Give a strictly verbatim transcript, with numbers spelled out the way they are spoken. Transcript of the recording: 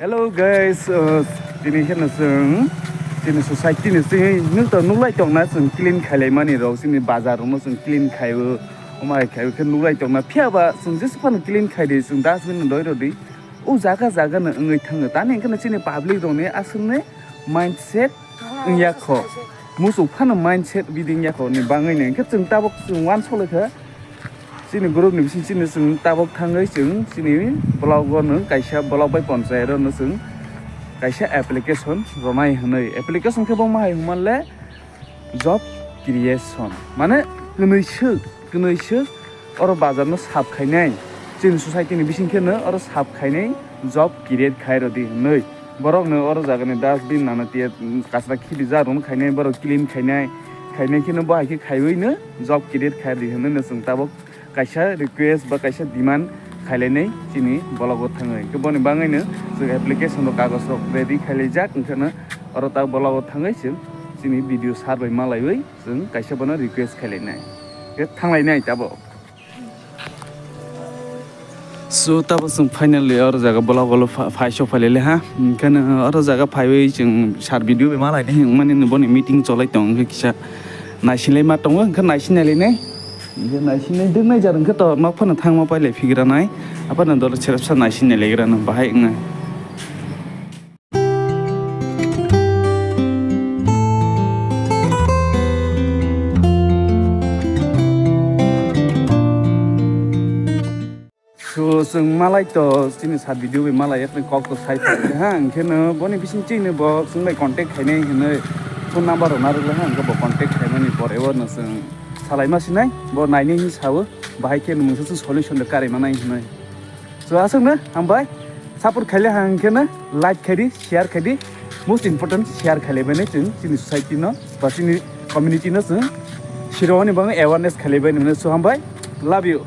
Hello guys, uh, tini kheno chwng chini society ni simi nuk to nuklai tongna chwng clean khailai mani rok, chini bazar rok no chwng clean khaibo, omai khaibo khe nuklai tongna. Phiya ba chwng jesa phano clean khai di, chwng dustbin no doi rw di. O jaga jaga no wngwi thango. Tani hwnkhe chini public rok ni aswk ni mindset wngya kho. Muchuk phano mindset bidi wngya kho ni bangwi ni hwnkhe chwng tabuk chwng uansuk lai kha. Chini group ni bising chini chwng tabuk thangwi chwng chini block o nwng kaisa block bai ponchayat o nwng chwng kaisa application ronai hwnwi. Application khe bo ma hai hwnman le job creation. Mane kwnwi swk, kwnwi swk oro bazar no sap khainai. Chini society ni bising khe no oro sap khainai job create khai rw di hwnwi. Borok no oro jaga ni dustbin nana tiya, mm, kasra khibijak rok no khainai, borok clean khainai, khainai khe no bo hai khe khaiwi no job create khai di hwnwi no chwng tabuk kaisa request ba kaisa demand khailainai chini block o thangwi. Khe boni bangwi no chwng application rok kagoj rok ready khailaijak, wngkhe no oro ta block o thangwi chwng chini B D O sir bai malaiwi chwng kaisa bono request khailainai. Khe thanglainai tabuk. So, tabuk chwng finally oro jaga block o pha-, phai sok phailele ha. Hwnkhe no oro jaga phaiwi chwng sir B D O bai malai hinmani no boni meeting cholai tong, hwnkhe kisa naisinglai ma tongo, hwnkhe naisinglai nai. Hwnkhe naisinglai dwk nai jar hwnkhe to nok phano thangma pailai phigra nai. Aphano dolo cherepsa naisinglai legra no bahai wngnai. So, chwng malai to chini sir B D O bai malai yakni kok to sai phai ha, hwnkhe no boni bising chini bo chwng bai contact khainai hwnwi phone number rok narwk lai ha, hwnkhe bo contact khaimani pore o no chwng salai ma sinai, bo nainai hinwi sao, bahai khe no mungsa chwng solution rok karwi manai hwnwi. So, aswk no, hambai. Support khaile hang khe no like khai di, share khai di. Most important, share khaile bene chwng chini society no ba chini community no chwng sironi bang awareness khaile bene. So, hambai. Love you.